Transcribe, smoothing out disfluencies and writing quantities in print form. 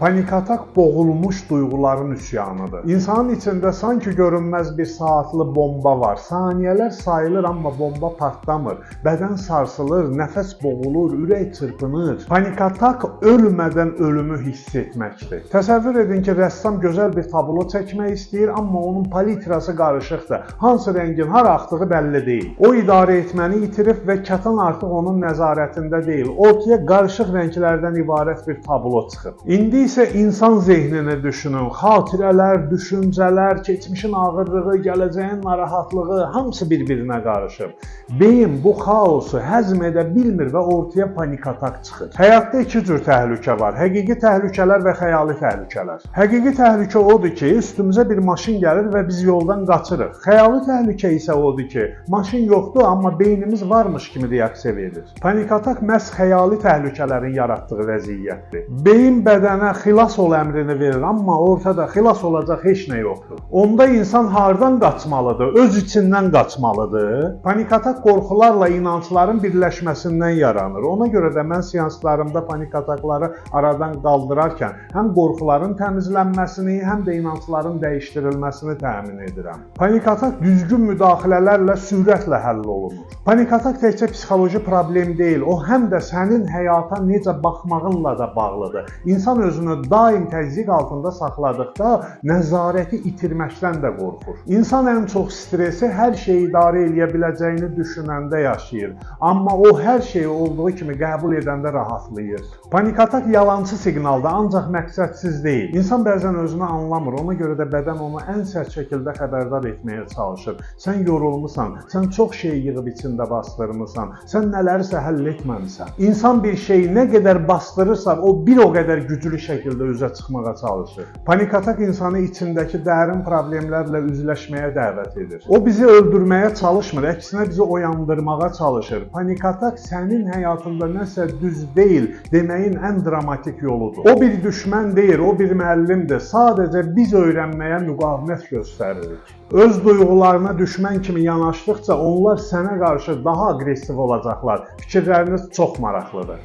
Panik atak boğulmuş duyğuların üsyanıdır. İnsanın içində sanki görünməz bir saatlı bomba var. Saniyələr sayılır, amma bomba partlamır. Bədən sarsılır, nəfəs boğulur, ürək çırpınır. Panik atak ölmədən ölümü hiss etməkdir. Təsəvvür edin ki, rəssam gözəl bir tablo çəkmək istəyir, amma onun palitrası qarışıqdır. Hansı rəngin hara axdığı bəlli deyil. O idarə etməni itirib və kətan artıq onun nəzarətində deyil. Ortaya qarışıq rənglərdən ibarət bir tablo çıxıb. İndi isə insan zehnini düşünün. Xatirələr, düşüncələr, keçmişin ağırlığı, gələcəyin narahatlığı hamısı bir-birinə qarışıb. Beyin bu xaosu həzm edə bilmir və ortaya panik atak çıxır. Həyatda iki cür təhlükə var: həqiqi təhlükələr və xəyali təhlükələr. Həqiqi təhlükə odur ki, üstümüzə bir maşın gəlir və biz yoldan qaçırıq. Xəyali təhlükə isə odur ki, maşın yoxdur, amma beynimiz varmış kimi reaksiya verir. Panik atak məhz xəyali təhlükələrin yaratdığı vəziyyətdir. Beyin bədənə xilas ol əmrini verir, amma ortada xilas olacaq heç nə yoxdur. Onda insan hardan qaçmalıdır? Öz içindən qaçmalıdır. Panik atak qorxularla inancların birləşməsindən yaranır. Ona görə də mən seanslarımda panik atakları aradan qaldırarkən həm qorxuların təmizlənməsini, həm də inancların dəyişdirilməsini təmin edirəm. Panik atak düzgün müdaxilələrlə sürətlə həll olunur. Panik atak təkcə psixoloji problem deyil, o həm də sənin həyata necə baxmağınla da bağlıdır. İnsan özünü daim təzyiq altında saxladıqda nəzarəti itirməkdən də qorxur. İnsan ən çox stresi hər şeyi idarə eləyə biləcəyini düşünəndə yaşayır. Amma o hər şeyi olduğu kimi qəbul edəndə rahatlayır. Panik atak yalançı siqnaldır, ancaq məqsədsiz deyil. İnsan bəzən özünü anlamır, ona görə də bədən onu ən sərt şəkildə xəbərdar etməyə çalışır. Sən yorulmusan, sən çox şey yığıb içində bastırmısan, sən nələrisə həll etməmisən. İnsan bir şeyi nə qədər bastırırsa, o bir o qədər güclü şəkildə üzə çıxmağa çalışır. Panik atak insanı içindəki dərin problemlərlə üzləşməyə dəvət edir. O bizi öldürməyə çalışmır, əksinə bizi oyandırmağa çalışır. Panik atak sənin həyatında nəsə düz deyil deməyin ən dramatik yoludur. O bir düşmən deyil, o bir müəllimdir. Sadəcə biz öyrənməyə müqavimət göstəririk. Öz duyğularına düşmən kimi yanaşdıqca onlar sənə qarşı daha aqressiv olacaqlar. Fikirləriniz çox maraqlıdır.